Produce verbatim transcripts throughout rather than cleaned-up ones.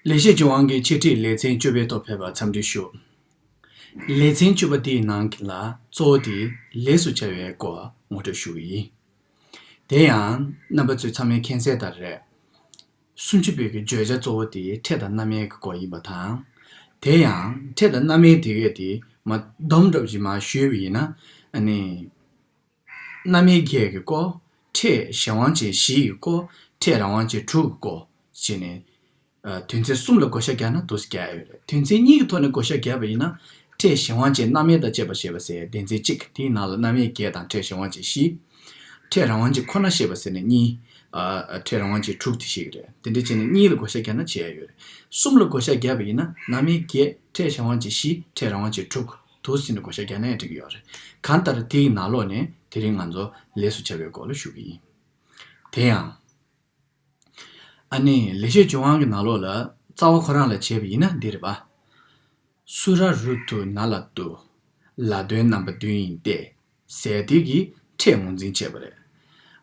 ལེགས་བཤད་ལྗོན་དབང་གི་འཆད་ཁྲིད་ལེ་ཚན་བཅུ་པའི་ཐོག་ཕེབས་པར་འཚམས་འདྲི་ཞུ། ལེ་ཚན་བཅུ་པ་འདིའི་ནང་གི་ལ་གཙོ་བོ་དེ་ལས་སུ་བྱ་བའི་སྐོར་ངོ་སྤྲོད་ཞུ་གི་ཡིན། དེ་ཡང་རྣམ་པ་ཚོས་ཚང་མས་མཁྱེན་གསལ་ལྟར་རེད། སུམ་ཅུ་པའི་གི་བརྗོད་བྱ་གཙོ་བོ་དེ་ཕྲད་དང་རྣམ་དབྱེ་གི་སྐོར་ཡིན་པ་དང་། དེ་ཡང་ཕྲད་དང་རྣམ་དབྱེ་དེ་གས་དེ་མ་སྡོམ་འདྲ་བ་ཞིག་མར་ཞུས་པ་ཡིན་ན། ཨ་ནི། རྣམ་དབྱེ་བརྒྱད་ཀྱི་སྐོར། ཕྲད་གཞན་དབང་ཅན་བཞི་ཡི་སྐོར། ཕྲད་རང་དབང་ཅན་དྲུག་གི་སྐོར་བྱས་ནས། ཨ། དོན་ཚན་གསུམ་ལ་བགོ་བཤའ་བརྒྱབ་ན་འདུག་སེ་བརྒྱབ་ཡོད་རེད། དོན་ཚན་གཉིས་ཀྱི་ཐོག་ནས་བགོ་བཤའ་བརྒྱབ་པ་ཡིན་ན། ཕྲད་གཞན་དབང་ཅན་རྣམ་དབྱེ་དང་བཅས་པ་ཞེས་པ་ཟེར་སྡེ་ཚན་གཅིག་དེའི་ནང་ལ་རྣམ་དབྱེ་བརྒྱད་དང་ཕྲད་གཞན་དབང་ཅན་བཞི། ཕྲད་རང་དབང་ཅན་ཁོ་ན་ཞེས་པ་ཟེར་ནས་གཉིས། ཨ། ཕྲད་རང་དབང་ཅན་དྲུག་དེ་བཤད་ཀྱི་རེད། དེ་འདྲ་བྱས་ནས་གཉིས་ལ་བགོ་བཤའ་བརྒྱབ་ན་བྱས་ཡོད་རེད། གསུམ་ལ་བགོ་བཤའ་བརྒྱབ་པ་ཡིན་ན་རྣམ་དབྱེ་བརྒྱད། ཕྲད་གཞན་དབང་ཅན་བཞི། ཕྲད་རང་དབང་ཅན་དྲུག་འདུག་ཟེར་ནས་བགོ་བཤའ་བརྒྱབ་ན་ཡང་འགྲིག་གི་ཡོད་རེད། གང་ལྟར་དེའི་ནང་ལོགས་ནས་དེ་རིང་ང་ཚོ་ལས་སུ་བྱ་བའི་སྐོར་ལ་ཞུ་གི་ཡིན། དེ་ཡང་། ཨ་ནི་ལེགས་བཤད་ལྗོན་དབང་གི་ནང་ལོགས་ལ་རྩ་བ་ཁོ་རང་ལ་བྱས་པ་ཡིན་ན་འདི་རེད་པ། སུ་ར་རུ་ཏུ་ན་ལ་ཏུ། ལ་དོན་རྣམ་པ་བདུན་ཡིན་ཏེ། ཟེར་དེ་གིས་ཕྲད་ངོས་འཛིན་བྱས་པ་རེད།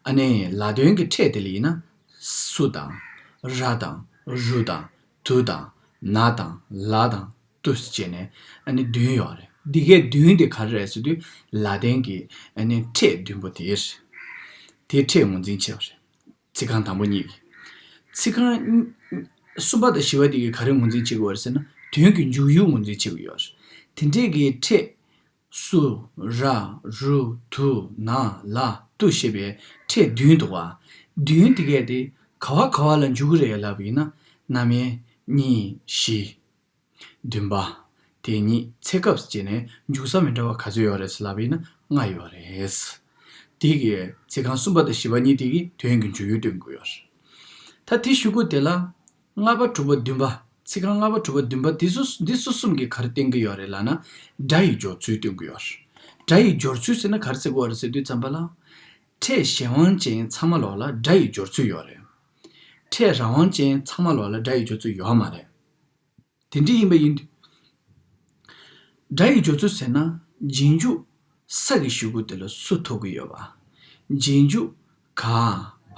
ཨ་ནི་ལ་དོན་གྱི་ཕྲད་དེ་ལ་ཡིན་ན། སུ་དང་། ར་དང་། རུ་དང་། དུ་དང་། ན་དང་། ལ་དང་། ཏུ་བྱས་ནས་ཨ་ནི་བདུན་ཡོད་རེད། འདི་གའི་བདུན་དེ་ག་རེ་རེད་ཟེར་དུས་ལ་དོན་གྱི་ཨ་ནི་ཕྲད་བདུན་པོ་དེ་རེད། དེ་ཕྲད་ངོས་འཛིན་བྱས་པ་རེད། ཚིག་རྐང་དང་པོ་གཉིས་ཀྱི། ཚིག་རྐང་གསུམ་པ་དང་བཞི་པ་དེ་གིས་ག་རེ་ངོས་འཛིན་བྱེད་དགོས་རེད་ཟེར་ན། དོན་གྱི་འཇུག་ཡུལ་ངོས་འཛིན་བྱེད་དགོས་ཡོད་རེད། དེ་འདྲས་ཀྱི་ཕྲད། སུ། ར། རུ། དུ། ན། ལ། ཏུ་ཞེས་པའི་ཕྲད་བདུན་འདུག་པ། བདུན་དེ་གས་དེ་ག་བ་ག་བ་ལ་འཇུག་གི་རེད་ལབ་པ་ཡིན་ན། རྣམ་དབྱེ་གཉིས། བཞི། བདུན་པ། དེ་ཉིད་ཚེ་སྐབས་བྱས་ནས་འཇུག་ས་མི་འདྲ་བ་ག་ཚོད་ཡོད་རེད་ཟེར་ལབ་པ་ཡིན་ན་ལྔ་ཡོད་རེད། དེ་གི་ཚིག་རྐང་གསུམ་པ་དང་བཞི་པ་གཉིས་དེ་གི་དོན་གྱི་འཇུག་ཡུལ་སྟོན་དགོས་ཡོད་རེད། ད་དེ་ཞུ་དགོས་དེ་ལ། ལྔ་པ་དྲུག་པ་བདུན་པ། ཚིག་རྐང་ལྔ་པ་དྲུག་པ་བདུན་པ་འདི་ཚོ་འདི་ཚོ་གསུམ་གྱིས་ག་རེ་སྟོན་གྱི་ཡོད་རེད་ལབ་ན། སྒྲ་ཡི་སྦྱོར་ཚུལ་སྟོན་གྱི་ཡོད་རེད། སྒྲ་ཡི་སྦྱོར་ཚུལ་ཟེར་ན་ག་རེ་ཟེར་དགོས་རེད་ཟེར་དུས་ཙམ་པ་ལ། ཕྲད་གཞན་དབང་ཅན་ཚང་མ་ལོག་ལ་སྒྲ་ཡི་སྦྱོར་ཚུལ་ཡོད་རེད། ཕྲད་རང་དབང་ཅན་ཚང་མ་ལོག་ལ་སྒྲ་ཡི་སྦྱོར་ཚུལ་ཡོད་མ་རེད། དེ་འདྲ་ཡིན་པ་ཡིན་དུས། སྒྲ་ཡི་སྦྱོར་ཚུལ་ཟེར་ན། རྗེས་འཇུག་ས་གི་གཞུག་གུ་དེ་ལ་སུ་ཐོབ་ཀྱི་ཡོད་པ། རྗེས་འཇུག་ག་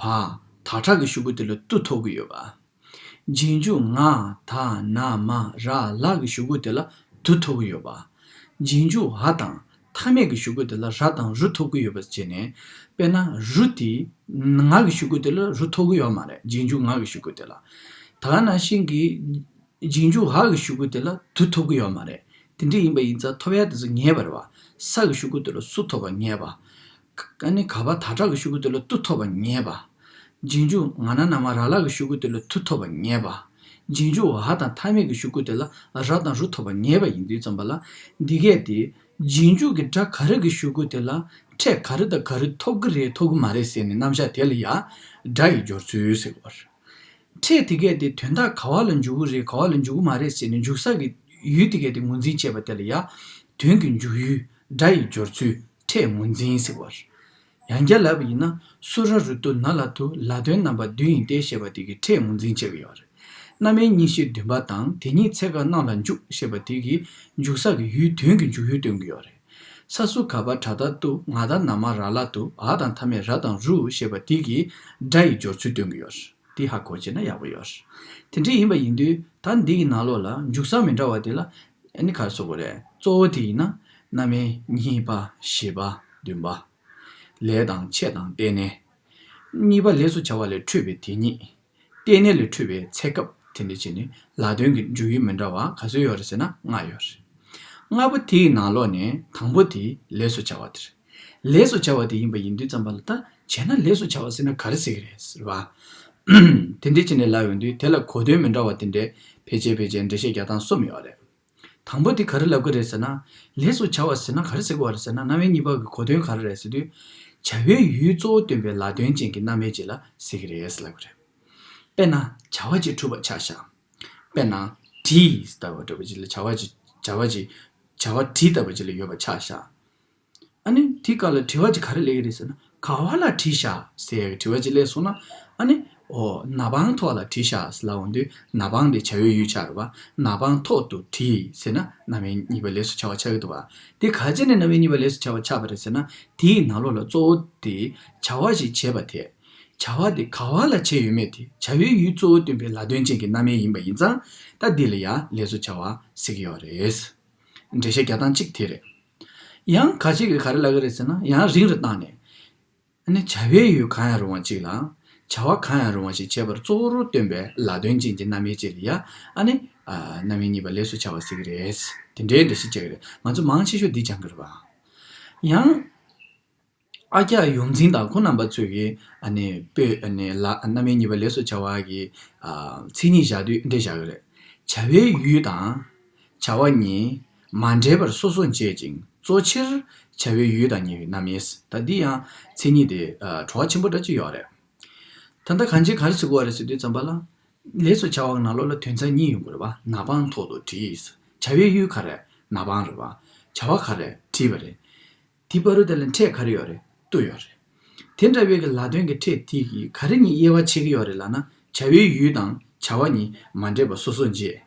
བ་ད་དྲག་གི་གཞུག་གུ་དེ་ལ་ཏུ་ཐོབ་ཀྱི་ཡོད་པ། རྗེས་འཇུག་ང་ད་ན་མ་ར་ལ་གི་གཞུག་གུ་དེ་ལ་དུ་ཐོབ་ཀྱི་ཡོད་པ། རྗེས་འཇུག་འ་དང་མཐའ་མེད་ཀྱི་གཞུག་གུ་དེ་ལ་ར་དང་རུ་ཐོབ་ཀྱི་ཡོད་པ་བྱས་ནས། དཔེར་ན་རུ་དེ་ང་གི་གཞུག་གུ་དེ་ལ་རུ་ཐོབ་ཀྱི་ཡོད་མ་རེད། རྗེས་འཇུག་ང་གི་གཞུག་གུ་དེ་ལ། ད་ག་ནང་བཞིན་གྱི། རྗེས་འཇུག་འ་གི་གཞུག་གུ་དེ་ལ་དུ་ཐོབ་ཀྱི་ཡོད་མ་རེད། དེ་འདྲ་ཡིན་པ་ཡིན་ཙང་ཐོབ་ཡ་དེ་ཚོ་ངེས་པ་རེད་བ། ས་གི་གཞུག་གུ་དེ་ལ་སུ་ཐོབ་པ་ངེས་པ། ཨ་ནི་ག་བ་ད་དྲག་གི་གཞུག་གུ་དེ་ལ་ཏུ་ཐོབ་པ་ངེས་པ། རྗེས་འཇུག་ང་ན་ན་མ་ར་ལ་གི་གཞུག་གུ་དེ་ལ་དུ་ཐོབ་པ་ངེས་པ། རྗེས་འཇུག་འ་དང་མཐའ་མེད་ཀྱི་གཞུག་གུ་དེ་ལ་ར་དང་རུ་ཐོབ་པ་ངེས་པ་ཡིན་དུས་ཙམ་པ་ལ། འདི་གས་དེ་རྗེས་འཇུག་གི་སྒྲ་ག་རེ་གི་གཞུག་གུ་དེ་ལ་ཕྲད་ག་རེ་དང་ག་རེ་ཐོབ་ཀྱི་རེད་ཐོབ་ཀྱི་མ་རེད་ཟེར་ནས་རྣམ་གཞག་དེ་ལ་ཡ་སྒྲ་ཡི་སྦྱོར་ཚུལ་ཟེར་གྱི་ཡོད་རེད། ཕྲད་དེ་གས་དེ་དོན་དག་ག་བ་ལ་འཇུག་གི་རེད་ག་བ་ལ་འཇུག་གི་མ་རེད་ཟེར་ནས་འཇུག་ས་གི་ཡུལ་དེ་གས་དེ་ངོས་འཛིན་བྱས་པ་དེ་ལ་ཡ། དོན་གྱི་འཇུག་ཡུལ་སྒྲ་ཡི་སྦྱོར་ཚུལ་ཕྲད་ངོས་འཛིན་ཟེར་བ་རེད། ཡང་བསྐྱར་ལབ་པ་ཡིན་ན་སུ་ར་རུ་ཏུ་ན་ལ་ཏུ་ལ་དོན་རྣམ་པ་བདུན་ཡིན་ཏེ་ཞེས་པ་དེ་གི་ཕྲད་ངོས་འཛིན་བྱེད་ཀྱི་ཡོད་རེད། རྣམ་དབྱེ་གཉིས་བཞི་བདུན་པ་དང་དེ་ཉིད་ཚེ་སྐབས་རྣམས་ལ་འཇུག་ཞེས་པ་དེ་གི་འཇུག་ས་གི་ཡུལ་དོན་གྱི་འཇུག་ཡུལ་སྟོན་གྱི་ཡོད་རེད། ས་སུ་ག་བ་དྲ་ད་ཏུ་ང་ད་ན་མ་ར་ལ་ཏུ་འ་དང་མཐའ་མེད་ར་དང་རུ་ཞེས་པ་དེ་གིས་སྒྲ་ཡི་སྦྱོར་ཚུལ་སྟོན་གྱི་ཡོད་རེད། དེ་ཧ་གོ་བྱས་ན་ཡག་པོ་ཡོད་རེད། དེ་འདྲ་ཡིན་པ་ཡིན་དུས་ད་འདི་ཡི་ནང་ལོགས་ལ་འཇུག་ས་མི་འདྲ་བ་དེ་ལ་ཨ་ནི་ག་རེ་ཟེར་དགོས་རེད། གཙོ་བོ་དེ་ཡིན་ན་རྣམ་དབྱེ་གཉིས་པ་བཞི་པ་བདུན་པ། ལས་དང་ཕྱེད་དང་རྟེན་གནས། གཉིས་པ་ལས་སུ་བྱ་བ་ལས་འཕྲོས་པའི་དེ་ཉིད། རྟེན་གནས་ལས་འཕྲོས་པའི་ཚེ་སྐབས་དེ་འདྲ་བྱས་ནས་ལ་དོན་གྱི་འཇུག་ཡུལ་མི་འདྲ་བ་ག་ཚོད་ཡོད་རེད་ཟེར་ན་ལྔ་ཡོད་རེད། ལྔ་པོ་དེའི་ནང་ལོགས་ནས་དང་པོ་དེ་ལས་སུ་བྱ་བ་དེ་རེད། ལས་སུ་བྱ་བ་དེ་ཡིན་པ་ཡིན་དུས་ཙམ་པ་ལ་ད་བྱས་ན་ལས་སུ་བྱ་བ་ཟེར་ན་ག་རེ་ཟེར་གི་རེད་ཟེར་བ། དེ་འདྲ་བྱས་ནས་ལབ་ཡོང་དུས་དེ་ལ་གོ་དོན་མི་འདྲ་བ་དེ་འདྲའི་ཕལ་ཆེར་ཕལ་ཆེར་འགྲེལ་བཤད་རྒྱག་སྟངས་གསུམ་ཡོད་རེད། དང་པོ་དེ་ག་རེ་ལབ་ཀྱི་རེད་ཟེར་ན། ལས་སུ་བྱ་བ་ཟེར་ན་ག་རེ་ཟེར་དགོས་པ་རེད་ཟེར་ན་རྣམ་དབྱེ་གཉིས་པ་གི་གོ་དོན་ག་རེ་རེད་ཟེར་དུས། བྱ་བའི་ཡུལ་གཙོ་བོ་སྟོན་པའི་ལ་དོན་ཅན་གྱི་རྣམ་དབྱེ་ཅིག་ལ་ཟེར་གྱི་རེད་ཟེར་ལབ་ཀྱི་རེད། དཔེར་ན་བྱ་བ་གཅིག་གྲུབ་པ་ཆ་བཞག་དཔེར་ན་དྲི་ལྟ་བུ་འདྲ་བ་ཅིག་ལ་བྱ་བ་ཅིག་བྱ་བ་ཅིག་བྱ་བ་དྲི་ལྟ་བུ་ཅིག་ལ་ཡོད་པ་ཆ་བཞག་ཨ་ནི་དེའི་སྐབས་ལ་དྲི་བ་ཅིག་ག་རེ་སླེབས་ཀྱི་རེད་ཟེར་ན་ག་བ་ལ་དྲི་བཞག་ཟེར་ཡག་གི་དྲི་བ་ཅིག་སླེབས་སོང་ན། ཨ་ནི། ཨོ། ན་བང་ཐོག་ལ་དྲི་བཞག་ཟེར་ལབ་འོང་དུས་ན་བང་དེ་བྱ་བའི་ཡུལ་ཆགས་རེད་བ། ན་བང་ཐོག་ཏུ་དྲི་ཟེར་ན་རྣམ་དབྱེ་གཉིས་པ་ལས་སུ་བྱ་བ་ཆགས་ཀྱི་འདུག་བ། དེ་ག་བྱས་ནས་རྣམ་དབྱེ་གཉིས་པ་ལས་སུ་བྱ་བ་ཆགས་པ་རེད་ཟེར་ན། དེའི་ནང་ལོགས་ལ་གཙོ་བོ་དེ་བྱ་བ་ཞིག་བྱས་པ་དེ། བྱ་བ་དེ་ག་བ་ལ་བྱས་ཡོད་མེད་དེ་བྱ་བའི་ཡུལ་གཙོ་བོ་སྟོན་པའི་ལ་དོན་ཅན་གྱི་རྣམ་དབྱེ་ཡིན་པ་ཡིན་ཙང་། ད་འདི་ལ་ཡང་ལས་སུ་བྱ་བ་ཟེར་གྱི་ཡོད་རེད། འགྲེལ་བཤད་རྒྱག་སྟངས་གཅིག་དེ་རེད། ཡང་ཁ་ཅིག་གིས་ག་རེ་ལབ་ཀྱི་རེད་ཟེར་ན། ཡང་རིང་རུ་བཏང་ནས། ཨ་ནི་བྱ་བའི་ཡུལ་གང་ཡང་རུང་བ་གཅིག་ལ་བྱ་བ་གང་ཡང་རུང་བ་ཞིག་བྱེད་པར་གཙོ་བོར་སྟོན་པའི་ལ་དོན་ཅན་གྱི་རྣམ་དབྱེ་གཅིག་ལ་ཡང་ཨ་ནི་ཨ་རྣམ་དབྱེ་གཉིས་པ་ལས་སུ་བྱ་བ་ཟེར་གྱི་རེད། དེ་འདྲའི་འགྲེལ་བཤད་བྱེད་ཀྱི་རེད། ང་ཚོ་མང་ཆེ་ཤོས་འདི་སྦྱང་གི་རེད་པ། ཡང་། ཨ་ཀྱག་ཡོངས་འཛིན་དང་ཁོང་རྣམ་པ་ཚོས་ཀྱིས་ཨ་ནི་དཔེ་ཨ་ནི་ལ་རྣམ་དབྱེ་གཉིས་པ་ལས་སུ་བྱ་བ་གི་ཨ་མཚན་ཉིད་བཞག་དུས་འདི་བཞག་གི་རེད། བྱ་བའི་ཡུལ་དང་བྱ་བ་གཉིས་མ་འདྲེས་པར་སོ་སོར་འབྱེད་ཅིང་། གཙོ་ཆེར་བྱ་བའི་ཡུལ་དང་ཉེ་བའི་རྣམ་དབྱེ། ད་འདི་ཡང་མཚན་ཉིད་དེ་ཨ་བྲོ་བ་ཆེན་པོ་འདྲ་ཅིག་ཡོད་རེད། ད་ལྟ་གང་ཅི་ག་རེ་ཟེར་དགོས་པ་རེད་ཟེར་དུས་ཙམ་པ་ལ། ལས་སུ་བྱ་བ་གི་ནང་ལོགས་ལ་དོན་ཚན་གཉིས་ཡོང་གི་རེད་པ། ན་པང་ཐོག་ཏུ་བྲིས། བྱ་བའི་ཡུལ་ག་རེ། ན་པང་རེད་པ། བྱ་བ་ག་རེ། བྲིས་པ་རེད། དེའི་བར་དུ་དེ་ལ་ཕྲད་ག་རེ་ཡོད་རེད། ཏུ་ཡོད་རེད། དེ་འདྲ་བའི་གི་ལ་དོན་གྱི་ཕྲད་དེ་གིས་ག་རེ་གཉིས་དབྱེ་བ་ཕྱེ་གི་ཡོད་རེད་ལབ་ན། བྱ་བའི་ཡུལ་དང་བྱ་བ་གཉིས་མ་འདྲེས་པ་སོ་སོར་འབྱེད།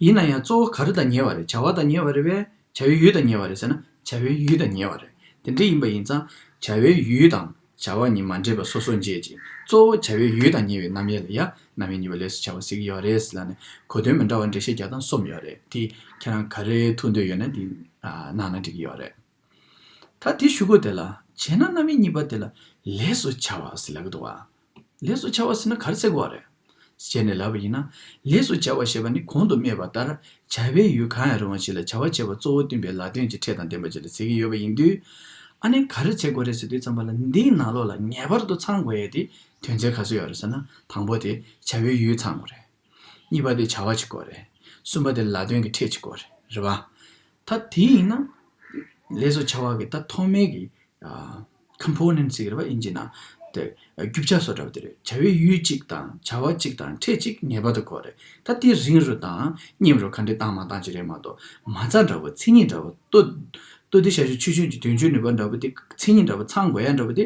ཡིན་ན་ཡང་གཙོ་བོ་ག་རེ་དང་ཉེ་བ་རེད། བྱ་བ་དང་ཉེ་བ་རེད་པས། བྱ་བའི་ཡུལ་དང་ཉེ་བ་རེད་ཟེར་ན་བྱ་བའི་ཡུལ་དང་ཉེ་བ་རེད། དེ་འདྲ་ཡིན་པ་ཡིན་ཙང་བྱ་བའི་ཡུལ་དང་བྱ་བ་གཉིས་མ་འདྲེས་པ་སོ་སོར་འབྱེད་ཅིང་། གཙོ་བོ་བྱ་བའི་ཡུལ་དང་ཉེ་བའི་རྣམ་དབྱེ་ལ་ཡང་རྣམ་དབྱེ་གཉིས་པ་ལས་སུ་བྱ་བ་ཟེར་གྱི་ཡོད་རེད་ལབ་ནས། གོ་དོན་མི་འདྲ་བ་འགྲེལ་བཤད་རྒྱག་སྟངས་གསུམ་ཡོད་རེད། དེ་ཁྱེད་རང་ག་རེ་ཐུག་འདོད་ཡོད་ན་དེ་གནང་ན་འགྲིག་གི་ཡོད་རེད། ད་དེ་གཞུག་གུ་དེ་ལ་བྱས་ན་རྣམ་དབྱེ་གཉིས་པ་དེ་ལ་ལས་སུ་བྱ་བ་ཟེར་ལབ་ཀྱི་འདུག་བ། ལས་སུ་བྱ་བ་ཟེར་ན་ག་རེ་ཟེར་དགོས་པ་རེད། ཟེར་ནས་ལབ་པ་ཡིན་ན། ལས་སུ་བྱ་བ་ཞེས་པ་ནི་གོང་དུ་སྨོས་པ་ལྟར་བྱ་བའི་ཡུལ་གང་ཡང་རུང་བ་ཞིག་ལ་བྱ་བ་བྱེད་པ་གཙོ་བོར་སྟོན་པའི་ལ་དོན་གྱི་ཕྲད་དང་ལྡན་པ་ཅིག་ལ་ཟེར་གྱི་ཡོད་པ་ཡིན་དུས། ཨ་ནི་ག་རེ་བྱེད་དགོས་རེད་ཟེར་དུས་ཙམ་པ་ལ། འདིའི་ནང་ལོགས་ལ་ངེས་པར་དུ་ཚང་དགོས་ཡས་དེ་དོན་ཚན་ག་ཚོད་ཡོད་རེད་ཟེར་ན། དང་པོ་དེ་བྱ་བའི་ཡུལ་ཚང་དགོས་རེད། གཉིས་པ་དེ་བྱ་བ་གཅིག་དགོས་རེད། གསུམ་པ་དེ་ལ་དོན་གྱི་ཕྲད་གཅིག་དགོས་རེད། རེད་པ། ད་དེ་ཡིན་ན། ལས་སུ་བྱ་བ་གི་ད་ཐོག་མའི་གི་ཨ་ཀོམ་པོ་ནེན་ཊི་ཟེར་གྱི་རེད་པ། ཨིན་ཇི་ནང་དེ་རྒྱུ་ཆ་བཟོ་འདྲ་པོ་དེ་རེད། བྱ་བའི་ཡུལ་གཅིག་དང་བྱ་བ་གཅིག་དང་ཕྲད་གཅིག་ངེས་པར་དུ་དགོས་རེད། ད་དེ་རིང་རུ་དང་སྙིམ་རུ་ག་འདྲས་བཏང་མ་བཏང་ཅིག་རེད་མ་གཏོགས། མ་རྩ་འདྲ་པོ་མཚན་ཉིད་འདྲ་པོ་ལྟོ་ལྟོ་དེ་ཤ་ཤུ་ཆུ་ཆུན་གྱི་དོན་བྱེད་ནུས་པ་འདྲ་པོ་དེ། མཚན་ཉིད་འདྲ་པོ་ཚང་དགོས་ཡ་འདྲ་པོ་དེ།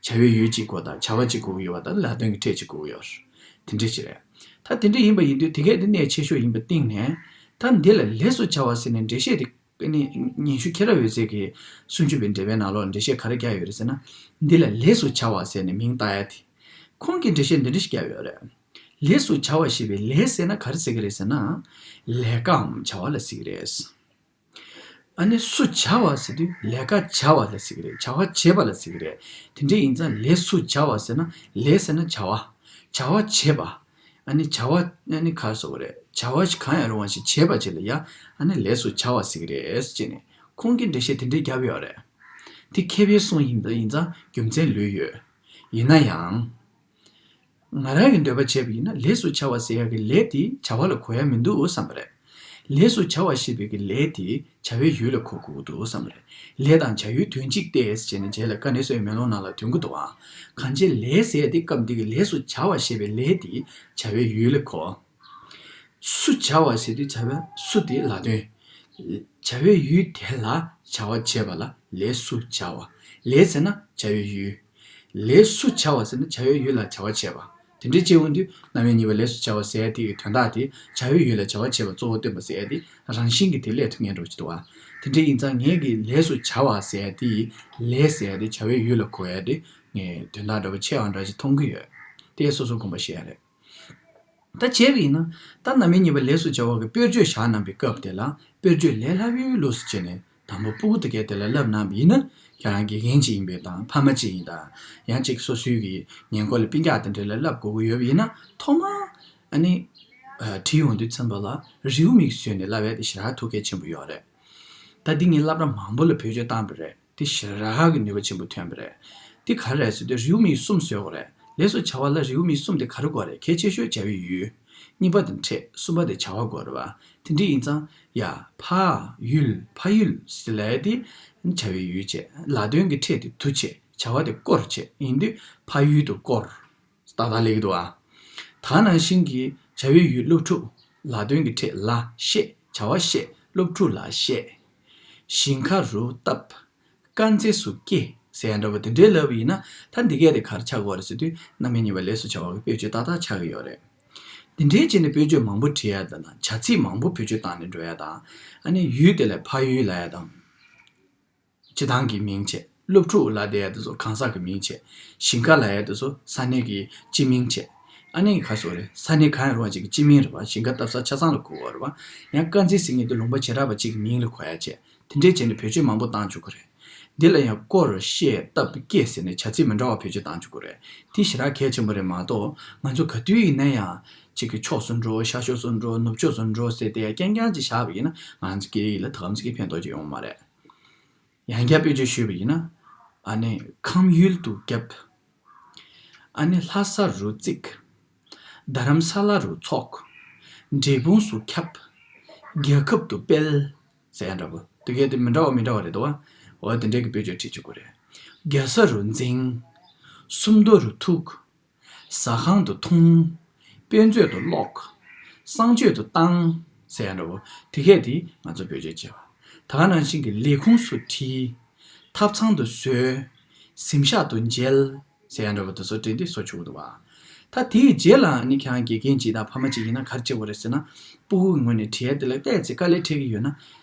བྱ་བའི་ཡུལ་གཅིག་དགོས་དང་བྱ་བ་གཅིག་དགོས་ཀྱི་ཡོད་པ་དང་། ལ་དོན་གྱི་ཕྲད་གཅིག་དགོས་ཀྱི་ཡོད་རེད། དེ་འདྲས་ཅིག་རེད། ད་དེ་འདྲས་ཡིན་པ་ཡིན་དུས་དེ་གས་དེ་གནད་ཆེ་ཤོས་ཡིན་པ་གཏིང་ནས། ད་འདི་ལ་ལས་སུ་བྱ་བ་ཟེར་ནས་འགྲེལ་བཤད་དེ། ཨ་ནི་སྙན་ཞུ་ཁྱེད་རང་འོད་ཟེར་གྱི་སུམ་ཅུ་པའི་འགྲེལ་པའི་ནང་ལོགས་འགྲེལ་བཤད་ག་རེ་རྒྱག་ཡོད་རེད་ཟེར་ན། འདི་ལ་ལས་སུ་བྱ་བ་ཟེར་ནས་མིང་བཏགས་ཡ་དེ། ཁོང་གིས་འགྲེལ་བཤད་འདི་འདྲ་ཞིག་བརྒྱབ་ཡོད་རེད། ལས་སུ་བྱ་བ་ཞེས་པའི་ལས་ཟེར་ན་ག་རེ་ཟེར་གྱི་རེད་ཟེར་ན། ལས་ཀའམ་བྱ་བ་ལ་ཟེར་གྱི་རེད། ཨ་ནི་སུ་བྱ་བ་ཟེར་དུས་ལས་ཀ་བྱ་བ་ལ་ཟེར་གྱི་རེད། བྱ་བ་བྱེད་པ་ལ་ཟེར་གྱི་རེད། དེ་འདྲ་ཡིན་ཙང་ལས་སུ་བྱ་བ་ཟེར་ན། ལས་ཟེར་ན་བྱ་བ། བྱ་བ་བྱེད་པ། ཨ་ནི་བྱ་བ་ཨ་ནི་ག་རེ་ཟེར་དགོས་རེད། བྱ་བ་ཞིག་གང་ཡང་རུང་བ་ཞིག་བྱེད་པ་ཅིག་ལ་ཡ་ཨ་ནི་ལས་སུ་བྱ་བ་ཟེར་གྱི་རེད་ཅེས་ནས་ཁོང་གིས་འགྲེལ་བཤད་དེ་འདྲས་བརྒྱབ་ཡོད་རེད། དེ་མཁས་པའི་གསུང་ཡིན་པ་ཡིན་ཙང་རྒྱུ་མཚན་ལོས་ཡོད། ཡིན་ན་ཡང་། ང་རང་གི་འདོད་པ་བྱས་པ་ཡིན་ན། ལས་སུ་བྱ་བ་ཟེར་ཡག་གི་ལས་དེ་བྱ་བ་ལ་གོ་ཡ་མི་འདུག་བསམ་པ་རེད། ལས་སུ་བྱ་བ་ཞེས་པའི་གི་ལས་དེ་བྱ་བའི་ཡུལ་ལ་གོ་དགོས་ཀྱི་འདུག་བསམ་པ་རེད། ལས་དང་བྱ་ཡུལ་དོན་གཅིག་སྟེ་ཟེར་ནས་རྗེས་ལ་ཀ་ནེ་སོའི་མེ་ལོང་ནང་ལ་འདོན་གྱི་འདུག་ཨང་། གང་ཅི་ལས་ཟེར་ཡ་དེ་སྐབས་འདི་གི་ལས་སུ་བྱ་བ་ཞེས་པའི་ལས་དེ་བྱ་བའི་ཡུལ་ལ་གོ། སུ་བྱ་བ་ཟེར་དུས་བྱ་བ་སུ་དེ་ལ་དོན། བྱ་བའི་ཡུལ་དེ་ལ་བྱ་བ་བྱེད་པ་ལ་ལས་སུ་བྱ་བ། ལས་ཟེར་ན་བྱ་བའི་ཡུལ། ལས་སུ་བྱ་བ་ཟེར་ན་བྱ་བའི་ཡུལ་ལ་བྱ་བ་བྱེད་པ། དེ་འདྲའི་བྱེད་འོང་དུས་རྣམ་དབྱེ་གཉིས་པ་ལས་སུ་བྱ་བ་ཟེར་ཡ་དེ་གི་དོན་དག་དེ་བྱ་བའི་ཡུལ་ལ་བྱ་བ་བྱེད་པ་གཙོ་བོ་སྟོན་པ་ཟེར་ཡ་དེ་རང་བཞིན་གྱིས་དེ་སླེབས་ཐུབ་མཁན་འདྲ་པོ་ཞིག་འདུག་བ། དེ་འདྲ་ཡིན་ཙང་ངས་ཀྱི་ལས་སུ་བྱ་བ་ཟེར་ཡ་དེ་ཡི་ལས་ཟེར་ཡ་དེ་བྱ་བའི་ཡུལ་ལ་གོ་ཡ་དེ་ངས་དོན་དག་འདྲ་པོ་ཆེ་བ་འདྲ་ཞིག་མཐོང་གི་ཡོད། དེ་སོ་སོ་དགོངས་པ་བཞེས་ཡ་རེད། ད་བྱས་པ་ཡིན་ན། ད་རྣམ་དབྱེ་གཉིས་པ་ལས་སུ་བྱ་བ་གི་དཔེར་བརྗོད་བཞག་གནང་པའི་སྐབས་དེ་ལ། དཔེར་བརྗོད་ལས་སླ་བོའི་ལུགས་སུ་བྱས་ནས་དང་པོ་སྤུ་གུ་དེ་གས་དེ་ལ་བསླབ་གནང་བ་ཡིན་ན། ཁྱེད་རང་དགེ་རྒན་ཅིག་ཡིན་པའི་དང་། ཕ་མ་ཅིག་ཡིན་དང་། ཡང་ཅིག་སོ་སོའི་གི་ཉེ་འཁོར་ལ་སྤུན་ཀྱག་དེ་འདྲ་ལ་བསླབ་དགོས་ཀྱི་ཡོད་པ་ཡིན་ན། ཐོག་མར་ཨ་ནི་ཨ་བྲིས་ཡོང་དུས་ཙམ་པ་ལ་རེའུ་མིག་བཟོས་ནས་བསླབ་ཡ་དེ་ཞེ་དྲག་ཐུགས་གལ་ཆེན་པོ་ཡོད་རེད། ད་འདི་ངས་སློབ་གྲྭ་མང་པོ་ལ་བེད་སྤྱོད་བཏང་པ་རེད། དེ་ཞེ་དྲག་གི་ནུས་པ་ཆེན་པོ་ཐོན་པ་རེད། དེ་ག་རེ་རེད་ཟེར་དུས་རེའུ་མིག་གསུམ་བཟོ་དགོས་རེད། ལས་སུ་བྱ་བ་ལ་རེའུ་མིག་གསུམ་དེ་ག་རེ་དགོས་རེད། གལ་ཆེ་ཤོས་བྱ་བའི་ཡུལ། གཉིས་པ་དེ་ཕྲད། གསུམ་པ་དེ་བྱ་བ་དགོས་རེད་བ། དེ་འདྲ་ཡིན་ཙང་ཡ། ཕ་ཡུལ། ཕ་ཡུལ་ཟེར་ལབ་ཡ་དེ་བྱ་བའི་ཡུལ་བྱས། ལ་དོན་གྱི་ཕྲད་དེ་དུ་བྱས། བྱ་བ་དེ་སྐོར་བྱས། ཡིན་དུས་ཕ་ཡུལ་དུ་སྐོར། ཏག་ཏག་སླེབས་ཀྱི་འདུག་ཨ། ད་ནང་བཞིན་གྱི་བྱ་བའི་ཡུལ་སློབ་ཕྲུག། ལ་དོན་གྱི་ཕྲད་ལ་བཤད། བྱ་བ་བཤད། སློབ་ཕྲུག་ལ་བཤད། ཞིང་ཁ་རུ་བཏབ། དཀར་མཛེས་སུ་སྐྱེ་ཟེར་ཡ་འདྲ་པོ་དེ་འདྲའི་ལབ་པ་ཡིན་ན། ད་འདི་གས་དེ་ག་རེ་ཆགས་ཀྱི་ཡོད་རེད་ཟེར་དུས། རྣམ་དབྱེ་གཉིས་པ་ལས་སུ་བྱ་བ་གི་དཔེར་བརྗོད་ཏག་ཏག་ཆགས་ཀྱི་ཡོད་རེད། འདི་འདྲའི་བྱས་ནས་དཔེར་བརྗོད་མང་པོ་བྲིས་ཡ་དང་། བྱ་ཚིག་མང་པོ་བེད་སྤྱོད་བཏང་ནས་འགྲོ་ཡ་དང་། ཨ་ནི་ཡུལ་དེ་ལ་ཕ་ཡུལ་ལབ་ཡ་དང་། སྤྱིར་བཏང་གི་མིང་བྱས། སློབ་ཕྲུག་ལབ་བསྡད་ཡ་དེ་ཚོ་གང་ཟག་གི་མིང་བྱས། ཞིང་ཁ་ལབ་ཡ་དེ་ཚོ་ས་གནས་ཀྱི་སྤྱི་མིང་བྱས། ཨ་ནི་ག་སོགས་རེད། ས་གནས་གང་ཡང་རུང་བ་ཅིག་གི་སྤྱི་མིང་རེད་བ། ཞིང་ཁ་བཏབ་ས་ཆ་ཚང་ལ་གོ་བ་རེད་བ། ཡང་དཀར་མཛེས་ཟེར་མཁན་དེ་ལུང་པ་བྱེ་བྲག་པ་ཅིག་གི་མིང་ལ་གོ་ཡ་བྱས། དེ་འདྲས་བྱས་ནས་བེད་སྤྱོད་མང་པོ་བཏང་བཅུག་གི་རེད། འདི་ལ་ཡང་སྐོར་བཤད་སྟབས་བསྐྱེད་ཟེར་ནས་བྱ་ཚིག་མི་འདྲ་བ་བེད་སྤྱོད་བཏང་བཅུག་གི་རེད། དེ་ཞེ་དྲག་གལ་ཆེན་པོ་རེད་མ་གཏོགས། ང་ཚོ་ག་དུས་ཡིན་ན་ཡང་གཅིག་གི་ཕྱོགས་སུ་འགྲོ། ཤར་ཕྱོགས་སུ་འགྲོ། ནུབ་ཕྱོགས་སུ་འགྲོ་ཟེར་ཏེ་རྐྱང་རྐྱང་ཅིག་བཞག་པ་ཡིན་ན། ང་ཚོ་སྐད་ཡིག་ལ་ད་གམ་ཚིག་གི་ཕན་ཐོགས་ཅིག་ཡོང་མ་རེད། ཡང་བསྐྱར་དཔེ་བརྗོད་ཞུས་པ་ཡིན་ན། ཨ་ནི་ཁམས་ཡུལ་དུ་བརྒྱབ། ཨ་ནི་ལྷ་ས་རུ་བརྩིགས། རྡ་རམ་ས་ལ་རུ་ཚོགས། འབྲས་སྤུངས་སུ་ཁྱབ། རྒྱལ་ཁབ་ཏུ་སྤེལ། ཟེར་ཡ་འདྲ་པོ། དེ་གས་དེ་མི་འདྲ་བ་མི་འདྲ་བ་རེད་དོ། འོ་དེ་འདྲས་ཀྱི་དཔེ་བརྗོད་བྲིས་བཅུག་གི་རེད། རྒྱལ་ས་རུ་འཛིང་། སུམ་མདོ་རུ་ཐུག། ཟ་ཁང་དུ་འཐུང་། དཔེ་མཛོད་དུ་ཀློག། གསང་སྤྱོད་དུ་བཏང་། ཟེར་ཡ་འདྲ་པོ། དེ་གས་དེ་ང་ཚོ་བེད་སྤྱོད་བྱེད་པ། ད་ག་ནང་བཞིན་གྱི་ལས་ཁུངས་སུ་ཁྲིད། ཐབ་ཚང་དུ་བཟོས། གཟིམ་ཤག་ཏུ་མཇལ། ཟེར་ཡ་འདྲ་པོ་དེ་ཚོ་བྲིས་ཏེ་བཟོ་ཆོག་གི་འདུག་བ། ད་དེའི་རྗེས་ལ་ནི་ཁྱེད་རང་དགེ་རྒན་ཅིག་དང་ཕ་མ་ཅིག་ཡིན་ན་ག་རེ་བྱེད་དགོས་རེད་ཟེར་ན། སྤུ་གུ་གི་ངོས་ནས་བྲིས་ཡ་དེ་ལ་ཏོག་ཙམ་དཀའ་ལས་འཕྲད་ཀྱི་ཡོད་ན།